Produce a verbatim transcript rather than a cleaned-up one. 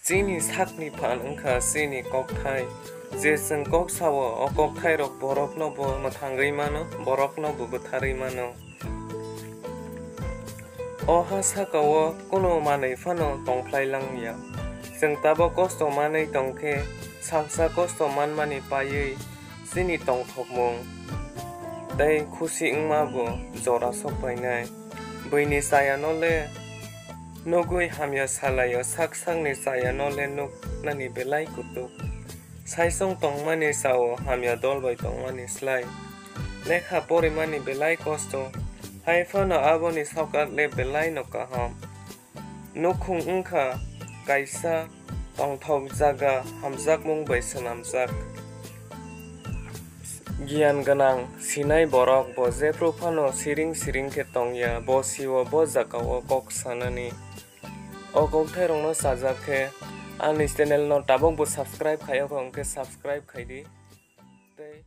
Chini sakni phan wngkha chini kokthai. Je chwng kok sao, o kokthairok borokno bo mwthangwi mano, borokno bo bwtharwi mano. O ha sakao kunu manwi phano tongphlai langya. Chwng tabok kosto manwi tongkhe, salsa kosto manmani paiwi chini tongthokmung tei khusi wngma bo jora sok painai. Buini chayano le nugwi hamya salaio, sak sakni chayano le nuknani belai kutuk. Saisong tongmani sao hamya dol bai tongmani slai lekha porimani belai kosto. Hai phano aboni sokat le belai no kaham. Nukhung wngkha kaisa tongthok jaga, hamjakmung bai swnamjak. Giyan gwnang sinai borok bo jephru phano siring siring khe tongya, bo sio bo jagao kok sanani. O kokthairokno chajak khe ani channel no tabok bo subscribe khayokha, hwnkhe subscribe khaidi tei